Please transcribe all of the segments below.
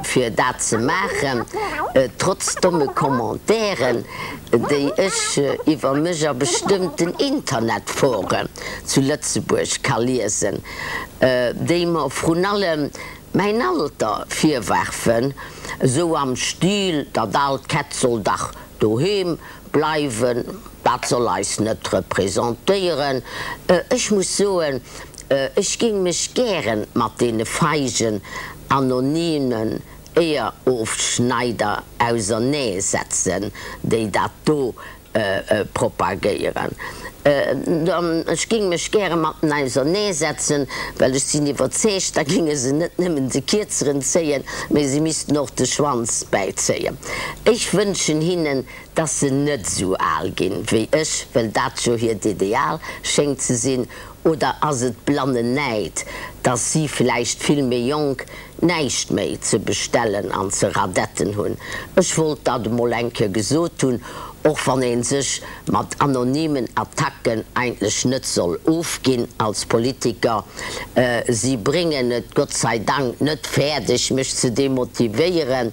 fir dat ze maachen, trotz domme Commentairen, déi ech iwwer mech a bestëmmten Internetforen zu Lëtzebuerg ka liesen, déi mer vrun allem mäin Alter virwerfen, esou am Stil, dat aalt Kätt soll dach doheem bleiwen, dat soll eis net representéieren. Ech muss soen, ech géing mech gären mat deene feigen anonymen Éierofschneider ausernee setzen, déi dat do propagéieren. Ech géing mech gäre mat en ausernee setzen, well ech sinn iwwerzeegt, da géinge se net nëmmen de Kierzeren zéien, mee se missten och de Schwanz bäizéien. Ech wënschen hinnen, dass se net esou al ginn wéi ech, well dat jo hiert Ideal schéngt ze sinn. Oder ass et blannen Näid, dass si vläicht vill méi jonk näischt méi ze bestellen an ze radetten hunn? Ech wollt dat emol eng Kéier gesot hunn, och wann een sech mat anonymen Attacken eigentlech net soll ofginn als Politiker. Si bréngen et Gott sei Dank net fäerdeg mech ze demotivéieren,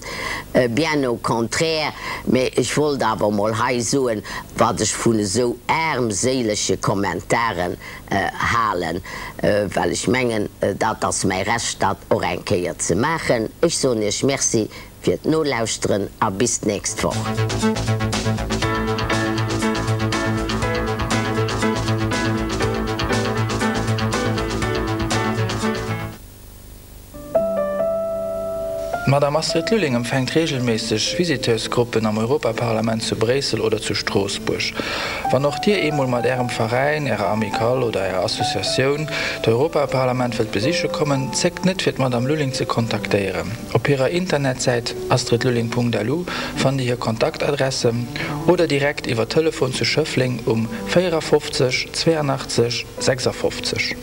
bien au contraire, mee ech wollt awer emol hei soen, wat ech vun esou aarmséilege Kommentaren halen, well ech mengen, dat ass mäi Recht, dat och eng Kéier ze maachen. Ech soen Iech Merci fir d'Nolauschteren a bis d'nächst Woch. D'Madame Astrid Lulling empfänkt reegelméisseg Visiteursgruppen am Europaparlament zu Bréissel oder zu Stroossbuerg. Wann och Dir eemol mat Ärem Veräin, Ärer Amicale oder Ärer Associatioun d'Europaparlament wëllt besiche kommen, zéckt net fir d'Madame Lulling ze kontaktéieren. Op hirer Internetsäit astridlulling.lu fannt Dir hir Kontaktadresse oder direkt iwwer Telefon zu Schëffleng um 54 82 56.